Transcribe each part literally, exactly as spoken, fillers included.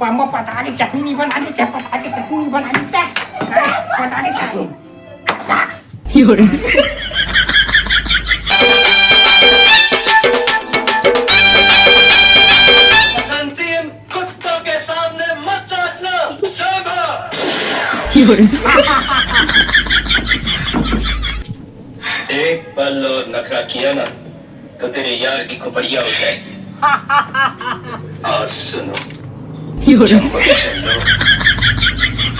Papa, पता के चटनी बना दे, चाहे पता के चटनी बना दे, चाहे पता के चटनी। बसंती, इन कुत्तों के सामने मत नाचना, समझा? एक पल और नखरा किया ना, तो तेरे यार की खोपड़िया हो जाएगी। और सुनो, चंपक, सुन लो,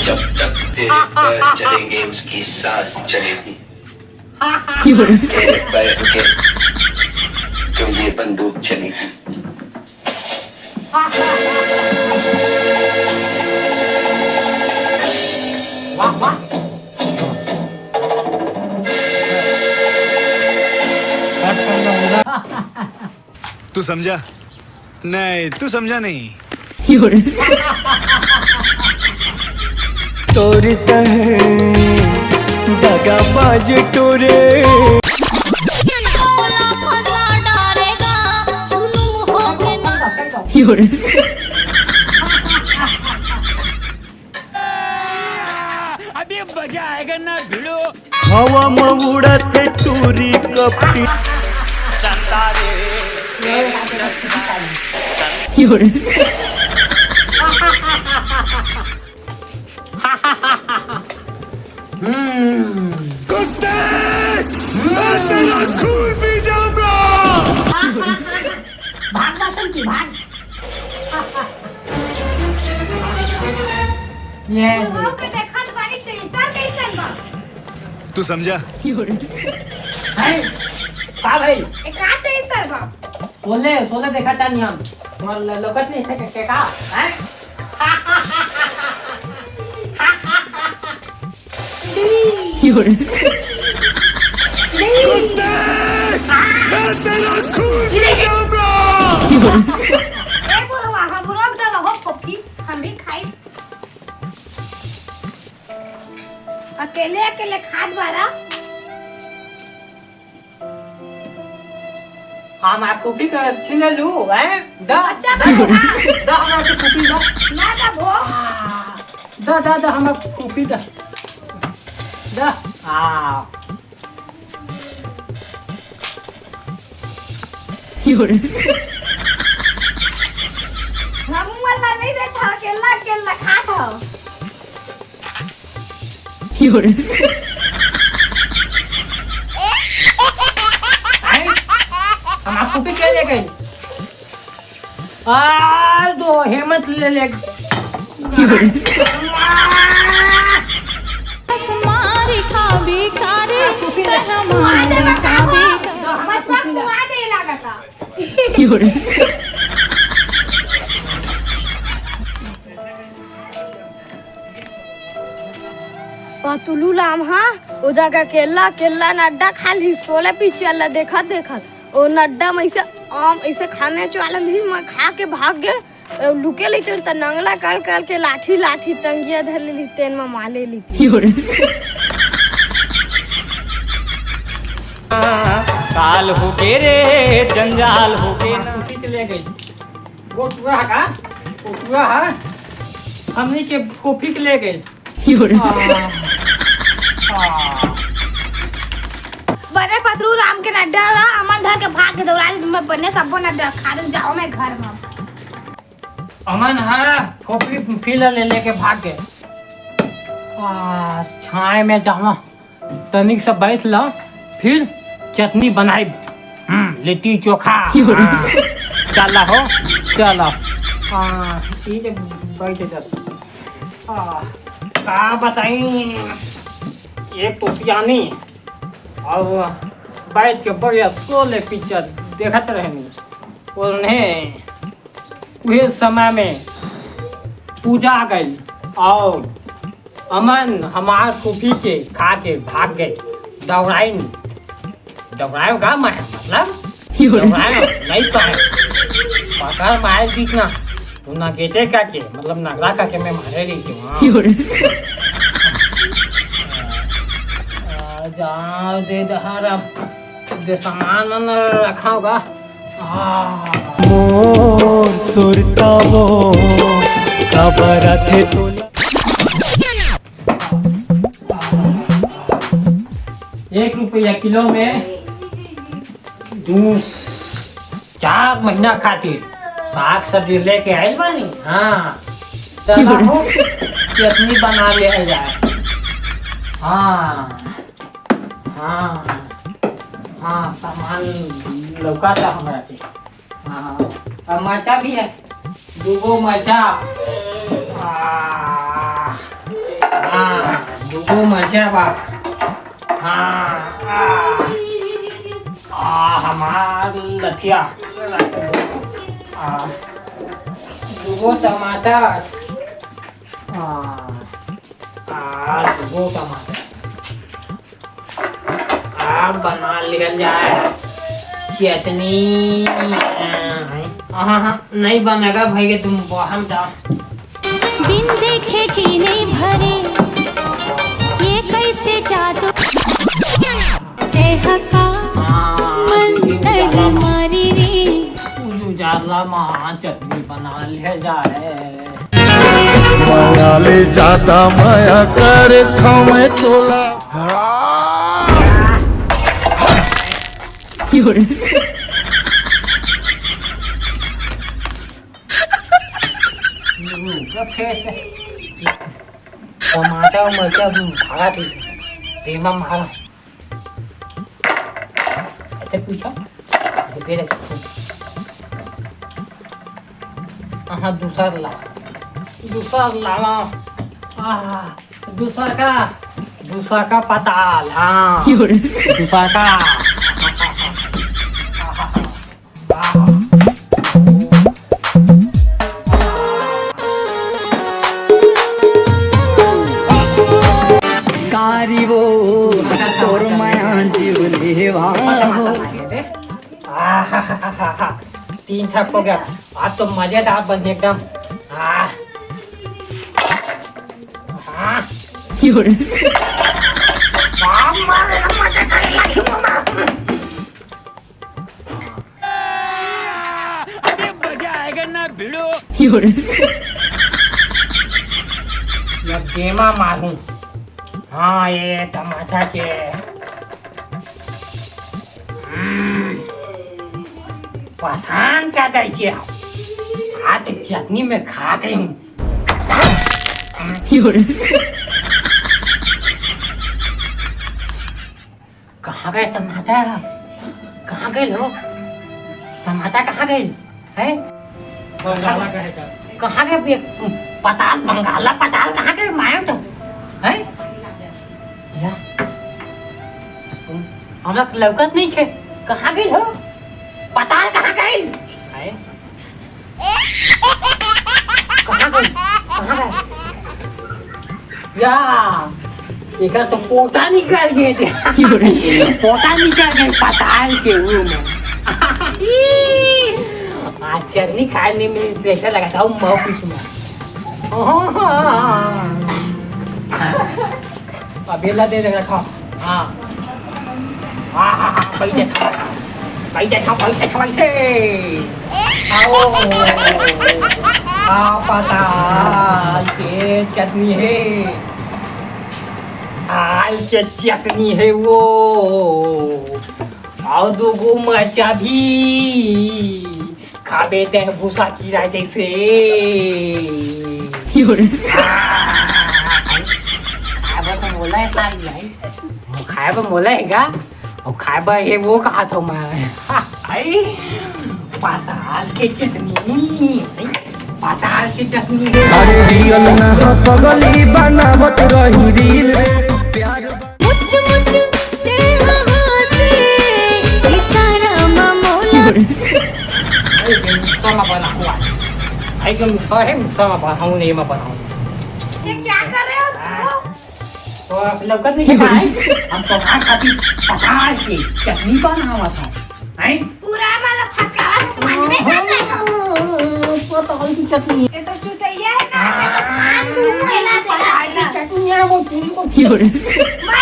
जब तक तेरे पैर चलेंगे, उसकी सांस चलेगी। तेरे पैर रुके, तो ये बंदूक चलेगी। वाह, वाह। तू समझा? नहीं, तू समझा नहीं। तोर संग दगाबाज टोरे। टोला फंसा डारेगा, जुलुम होके ना। अभी मजा आएगा ना भिड़ो। हवा में उड़त हे टूरी कपटी। कुत्ते! मैं तेरा खून पी जाऊंगा। भाग बसंती, भाग। ये बुढ़ऊ के देखत बानी चैतर कैसन बा। तू समझा? हैं? का भाई? ए, का चैतर बा? सोले, सोले देखा तानी हम। तुम्हार ल-, लौकत नहीं थे के, के का? हैं? कुत्ते! मैं तेरा खून पी जाऊंगा। ए बुढ़वा, हम रोक देबो हो फोफी, हम भी खाई। अकेले अकेले खात बारा। हम आप फूफी के छीन ले लू, हैं? दा, बच्चा दा, बनेगा। दा हमरा के फूफी दा। ना दा भो। दा, दा, दा, हमरा फूफी दा। दा, आ। हमू वाला नहीं देता, अकेला, अकेला खात हो। हैं? हम आपको भी क्या ले गए? आ, दो हेमंत ले ले। मारी खाबी खारे, मार दे बच्चा को। बचवा कुआ दे लागता। पतुलू लामहा, ओ जगह केला, केला नड्डा खा ली, सोले पीछे अल्ला देखत, देखत। ओ नड्डा में ऐसे आम, ऐसे खाने चो आलम ही, मैं खा के भाग गए। लुके लेते त नंगला कर, कर के लाठी, लाठी टंगिया धर लेली, तेन में माले ली। काल हो गे रे, जंजाल हो गे ना। फूफी के ले गई। वो टुआ है का? वो टुआ है। हमनी के फूफी के ले गई। आ, आ। बने पतरू राम के नड्डा ला, अमन धर के भाग के दौड़ा दे, मैं बने सबो नड्डा खा दे, जाओ मैं घर में। अमन हा फूफी, फूफी ला ले लेके भाग गए। आ, छाए में जावा। तनिक से बैठ ला, फिर चटनी बनाई। हम्म, लिट्टी चोखा। हाँ। चला हो, चला। हाँ, ठीक है, बैठ जा। आ, का बताई, एक तो सियानी, और बैठ के बढ़िया सोले पिक्चर देखत रहनी। उन्हें उहे समय में पूजा आ गइल और अमन हमार फूफी के खा के भाग गए। दौड़ाइन, दौड़ायो का मैं, मतलब, दौड़ायो, नहीं पाए। पकड़ मार जीतना, तू ना गेटे का के, मतलब, नगरा का के मैं मारे रही थी वहाँ। आ, जाओ दे दहार, अब दे सामान मन रखा होगा। मोर सुरता वो परथे तोला। एक रुपया किलो में दू, चार महीना खातिर साग सब्जी लेके आइल बानी। हाँ, चला हो, चटनी बना ले जाए। हाँ, हाँ, हाँ, सामान लौका था हमरा के। हाँ, और मरचा भी है, दूगो मरचा। आ, हाँ, दूगो मरचा बा। हाँ, आ, आ, हमार लथिया। आ, दूगो टमाटर। आ, आ, दूगो टमाटर। अब बना लिहल जाए चटनी। हाँ, हाँ, नहीं बनेगा भाई, के तुम बाहर जाओ। बिन देखे जी नइ भरे, ये कइसे जादू? तेहा का हाँ, मंतर मारी रे। उजाला माँ चटनी बना लिहल जाए। मया ले जादा मया करथंव मैं तोला। टमाटर अउ मरचा भागत रहिस हे, तेमा मारा। ऐसे पूछा, रुके रहे। हाँ, दूसर ला, दूसर लावा। आह, दूसर का, दूसर का पताल, हाँ। दूसर का। कारी वो तोर माया जीव लेवा हो। आहाहाहा, तीन ठक हो गया। आज तो मजेदार बन गया एकदम। आह। आह। बाप रे, मजा करे लगी मामा। अबे मजा आएगा ना भिड़ो। अब गेमा मारूं। हाँ, ये टमाटर के। हम्म, पसंद का दै छे। आज तो चटनी में खा के हूँ। कहाँ गए टमाटर? कहाँ गए हो? टमाटर कहाँ गए? हैं? बंगाला कहे का? कहाँ गए? ये पताल, बंगाला पताल कहाँ गए? मायम तो, हैं? या? हमरा लौकत नहीं खे। कहाँ गए हो? पताल कहाँ गए? हैं? कहाँ गए? कहाँ गए? या, एकर तो पोटा निकल गए थे। पोटा निकल गए पताल के वो में। आज चटनी खाए नहीं मिली, तो ऐसा लगा था, वो मौत कुछ में। अब ये ला दे देगा, खाओ। हाँ। हाँ, हाँ, हाँ, बैठ जा। बैठ जा, बैठ जा, बैठ जा। आओ। आ, पताल के चटनी है। आल के चटनी है वो। अउ दू गो मरचा भी। खाबे ते भूसा कीरा जैसे। आ, खाए बर तो मोला है साली, आई। वो खाए बर मोला है गा? वो खाए बर ये वो कहा था मैं। आई, पताल के चटनी, पताल के चटनी। अरे रियल ना हो पगली बनावत रही रील रे। प्यार मुच मुच तेरा हासे, इशारा मा मोला। भाई के मुसा मा बना हुआ। भाई के मुसा है, मुसा मा बना हूँ, नहीं मा बना हूँ। ये क्या कर रहे हो तुम लोग? तो आप लौकत नहीं खाए? हम तो खा खाती पताल के चटनी बनावा था। हैं? पूरा हमारा फटकावा से मालूम है क्या? पताल की चटनी। ये तो सुतैया है ना, ये तो खान दूँ, ये ना देगा, पताल की चटनी है, वो तेरी को। मैं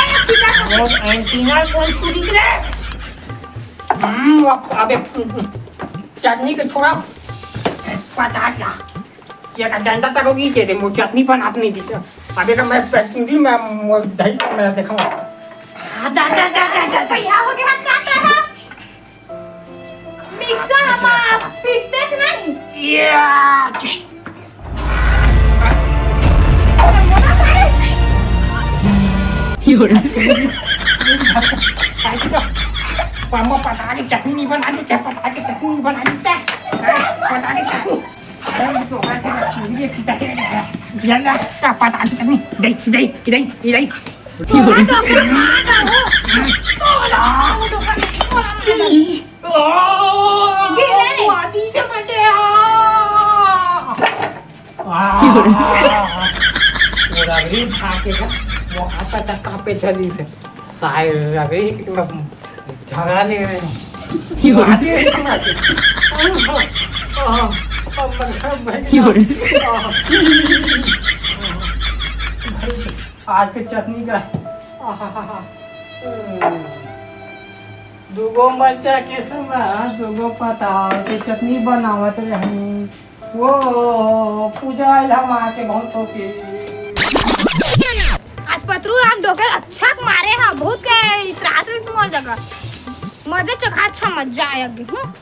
ये पीना था। वो एंटीना कौन छू दी रे? हम्म, वो अबे चटनी के छोड़ा, पताल का। ये का डंडा तक होगी के दे, वो चटनी बनात नहीं दिस। अबे का मैं चुंदी में वो दही में देखा। दा दा दा दा दा। भैया हो गया, हाथ काट रहा। मिक्सर हमारा पीसते थे नहीं। या। पापा पता के चटनी नहीं बना दी, पता के चटनी नहीं बना दी, पता के चटनी। ये पता के चटनी, दे, दे, दे, दे। गिर ले रे। आती से बचे। आ। आ। वो रगड़ी खा के ना, वो आता तक कांपे चली से। सारे रगड़ी के मतलब झगड़ा नहीं रहे। आती है, आती है। आ, आ, आ, आ, मर गया भाई। आज के चटनी का, आहाहा। दूगो मरचा के संग दूगो पताल के चटनी बनावत रहनी। वो पूजा आइल हम आके बहुत होके। आज पतरू राम डोकर अच्छा मारे हा, बहुत के इतरात रहिस मोर जगह। मजे चखा अच्छा मजा आया गे, हम्म।